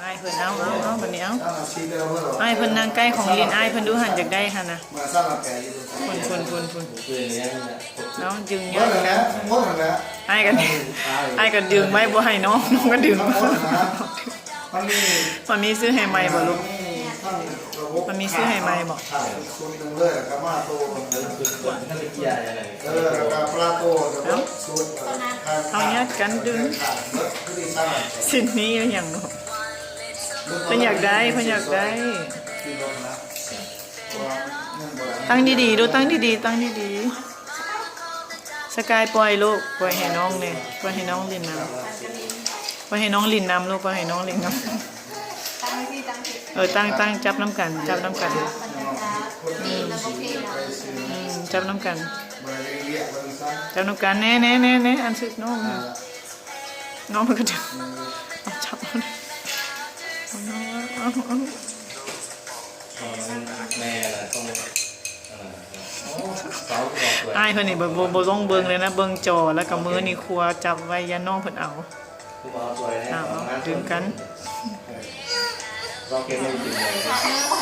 ອ້າຍເພິ່ນ ເອົາ ເອົາ ເອົາ ບັດນີ້ ເອົາ ອ້າຍເພິ່ນນັ່ງໃກ້ຂອງຫຼິ້ນ ອ້າຍເພິ່ນດູຫັ້ນ ຢາກໄດ້ຫັ້ນນະ ພຸ້ນ ພຸ້ນ ພຸ້ນ ພຸ້ນ ເອົາ ດຶງຍາກ ອ້າຍກໍ ອ້າຍກໍດຶງໄວ້ບໍ່ໃຫ້ນ້ອງ ນ້ອງກໍດຶງ ມັນມີຊື້ໃຫ້ໃໝ່ບໍ່ລູກ? ມັນມີຊື້ໃຫ້ໃໝ່ບໍ່? ເອົາຍາດກັນດຶງ ຊິນນີ້ອີ່ຫຍັງເນາະ ເພິ່ນຢາກໄດ້ ເພິ່ນຢາກໄດ້ ຕັ້ງດີໆ ດູ ຕັ້ງດີໆ ຕັ້ງດີໆ ສະກາຍ ປ່ອຍລູກ ປ່ອຍໃຫ້ນ້ອງແດ່ ປ່ອຍໃຫ້ນ້ອງຫຼິ້ນນຳ ປ່ອຍໃຫ້ນ້ອງຫຼິ້ນນຳລູກ ປ່ອຍໃຫ້ນ້ອງຫຼິ້ນນຳ ເອີ ຕັ້ງ ຕັ້ງ ຈັບນຳກັນ ຈັບນຳກັນ ອືມ ອືມ ຈັບນຳກັນ ຈັບນຳກັນ ແນ່ໆໆໆ ອັນຊຶກນ້ອງ ນ້ອງເພິ່ນກໍຈັບ ເອົາ ຈັບ ເອົາ ເອົາ ເອົາ ເອົາ ອ້າຍເພິ່ນນີ້ບໍ່ ບໍ່ ບໍ່ຕ້ອງເບິ່ງເລີຍນະ ເບິ່ງຈໍ ແລ້ວກໍມືນີ້ຄົວຈັບໄວ້ ຢ້ານນ້ອງເພິ່ນເອົາ ເອົາ ເອົາ ດຶງກັນ ເອົາ ເອົາ ດຶງກັນ ເອົາ ເອົາ ດຶງກັນ ເອົາ ເອົາ ເອົາ ເອົາ ເອົາ